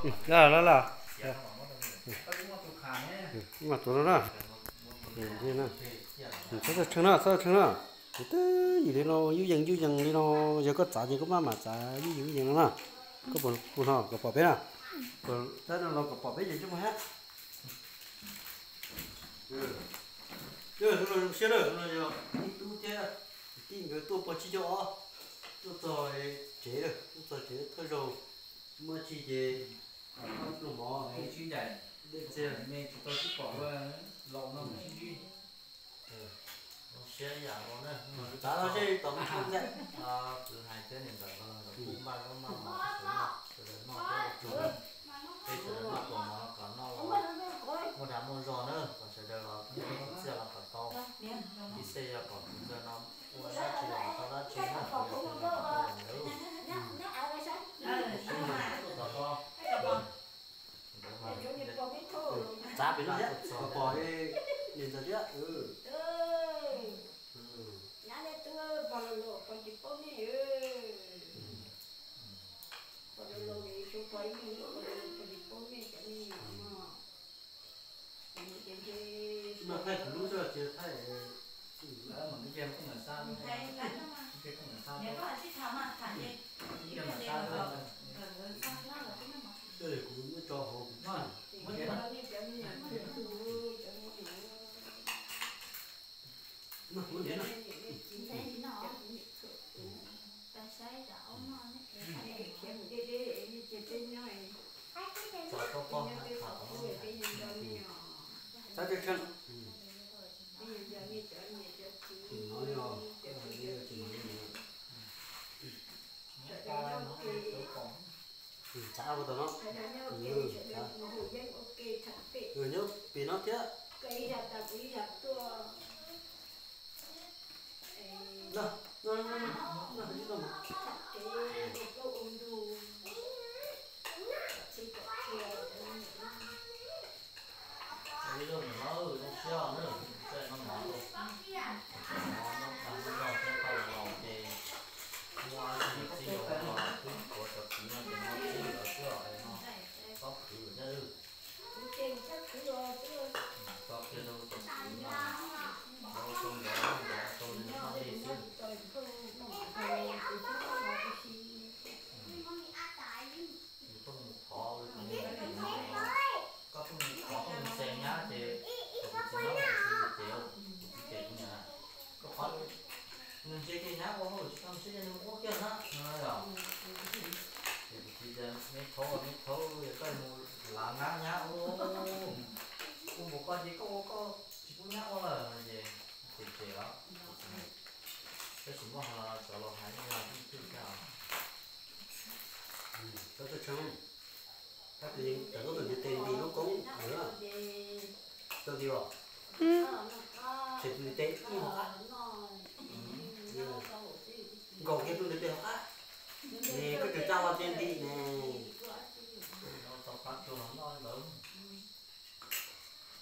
Laj laj laj. Mas tus no na. Txhob txawj tsheej na, txhob txawj tsheej na. Kuv twb yim li no yuj yees yuj yees li no, yog koj txav ces koj maj mam txav yuj yees yuj yees no na. Koj puas no kom pom peb na. Tab no los kom pom peb ces coj mus hab. Zoo siab na, no yog ib tub thiab tij nkawd tuaj pog tsib caug ob, tuaj txog tsev, tuaj txog tsev thawj zaug, muaj tsi ces pluag mov, dej txiag, me tsis tau sib pom, laus no sib ntsib. Zoo siab ib yam no na, txav no seb tom me tub ntxawm. Kwv hais thiab niam ntxawm los kuj npaj zaub npaj mov rau sawv daws noj thiab ua tsaug na. Peb sawv daws noj pluas mov no kom noj muaj dag muaj zog na, kom sawv daws los ib txiaj los kom tau. Ib txhia yog kom tus ntxawg no ua dab tsi los tau dab tsi na, kom yog tus ntxawg no ua ntawd. Txav pem no thiab, kom pom li niam ntxawg thiab. No thaij kuv lub xwb ces thaij. Kuv muab tso hauv kuv. Txav tau poj ha kha tau. Txav tau tsheej. Tsis hnov li os, tsis hnov li os. Txav ua tau no. Nyob pem no thiab. No, no, no, no, no, no. Ib zaug niam hlob zoo siab na, txawm noj mov, noj mov noj tag noj zog thiab tau los ces muaj txiv txiv yuav los twb tuav cov kwv no ces no txib lawv xwb os, no txhob khwv thiab lawm. Tso kiag rau cov kwv no, rau rau nrov nrov rau noj li xwb. Yus tuaj mus thov, koj tuaj mus thov tuaj mus xees nyab ces kuv txiv nyob kuv txiv ces, kuv txiv ces kuv niam na, koj qhov nws ntsia kiag nyab ua hauj lwm tsis tau nws siab ces nws mus ua kiag na no yom. Ces kuv txiv tias me thaub me thaub, yog koj mus lav nyab nyab ua, ua npaum koj ces koj ua koj tsis pub nyab ua lawm no ces ces ces os. Tab sis muaj cov laus hais yeej yog ib tug thiab os. Koj txawj tshee, koj tus yeej cov koj tus ntiv tes nti lub koob lawm, tau nti os. Tshem tus ntiv tes ib hom qab, nkaum kiag tus ntiv tes hom qab, es koj tseem tsa los tias nti ne. Tau qab tsuag los noj ntawd.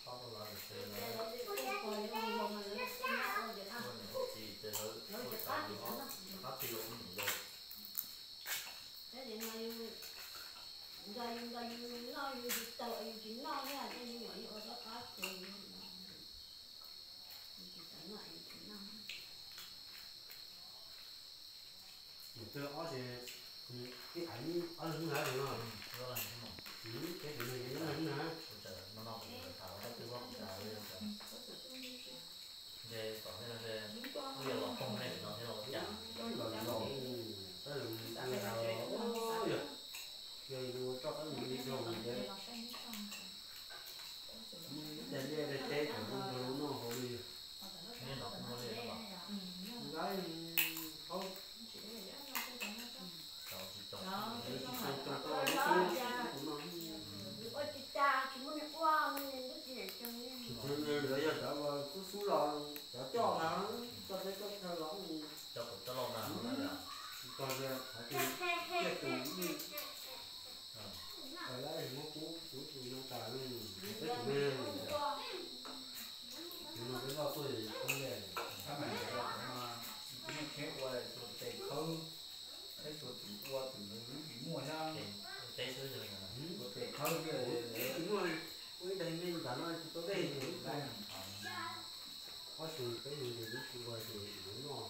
Pab lawv ces lawv, ua niam ua txiv ces lawv ua tau qab ti los ua niam yau. Ob ces ib qhov ob leeg hnub hab no, peb tus no ces ib leeg hnub hab. Nce tom ntej no ces wb yuav los koog nej no thiab los ua cas? Los los, yog yus ua toj qab mus li rau ces ib tag liaj li teb kom zoo nrog lub noj hauv li. Nqaij thaub tsis tau tau lub xub tus no. Lawv yog cov xub xub los cov coj na, coj teb coj chaw los. Coj kom coj lauj na. Tog tias qhov twg tiaj tus lwj, lawv muab kub kuv tus no tas peb tus me. Tus no peb loj tuaj kub le. Tab mas ua tus neeg tsheb ua tsuas tes khawb, peb tsuas tus ua tus lwj tsis muaj thiab. Teb xwb, ua Tsis muaj ua ib daig me nram no tsis tau dej li. Ob xyoos peb xyoos ces lub tsis ua ces yuav noj,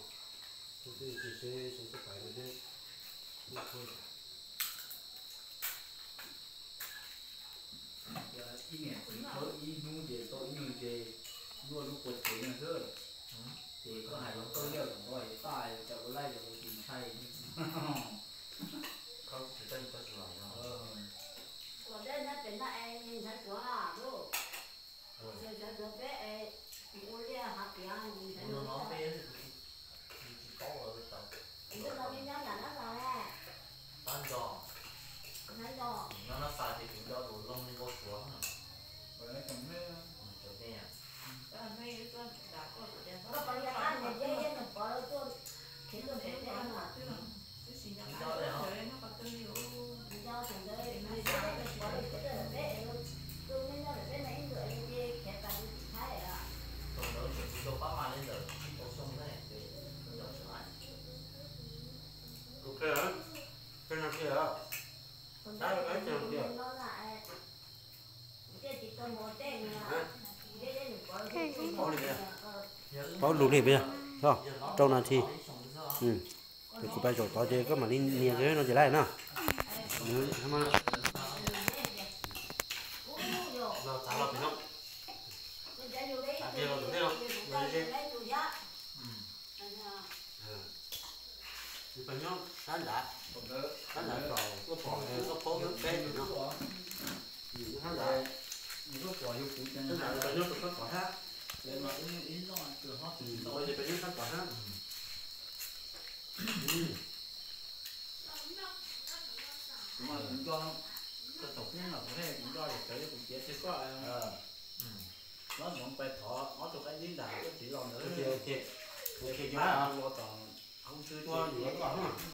xyoo twg ces seb xyoo xub pais no seb. Ib niam txiv khawb ib hnub ces tau ib nyuag ntses, luaj lub qua cev no xwb. Ces koj hais los koj liaj tom ntoj es taj cas ua laij los ua tus ntshai. Ua dej nyob pem no es ntshai tuav lauj. Ntshai tuav peb es ua liaj hav piav ntshai no peb tsis paub. Kuv nyob nram Nab Xas ne. Nab Nco. Nyob Nab Xas ces kuv nco tus Looj li npau suav. Koj pom li cas qab niam thiab nws pov lawv tuaj khiav tuaj pem peb no. Nco li os. Nco thaum ntawd nws thiab nws pov lawv khiav tuaj pem peb es lawv tuaj nyob nyob pem peb no ib ntus es lawv cia khiav tas tus tib Thaib lawm. Thaum ntawd tseem kuv nco pab mas li ntawm tsib rau xyoo ne ces nco tsis laib. Ok, peb no thiab. Thaum ntawd nws cia li khiav tuaj pem peb no na. Paub lus li peb, rau nas this. Ces kuv pais zaum tod ces koj mam li nias no ces laib na. Sab nrad, sab nrad tod tuaj pom, tuaj paub peb no. Sab nrad, sab nrad nyob rau sab tod hab. Ces peb nyob sab tod hab. Kuv mas kuv nco, thaum pib no kuv haj kuv nco yog sawv kuv tiav tseg koj, nyob ntsoov pais thov ob tug qaib dib nram koj txiv los ntawd. Ces kuv los tom hauv xwb ces kuv yuav koj.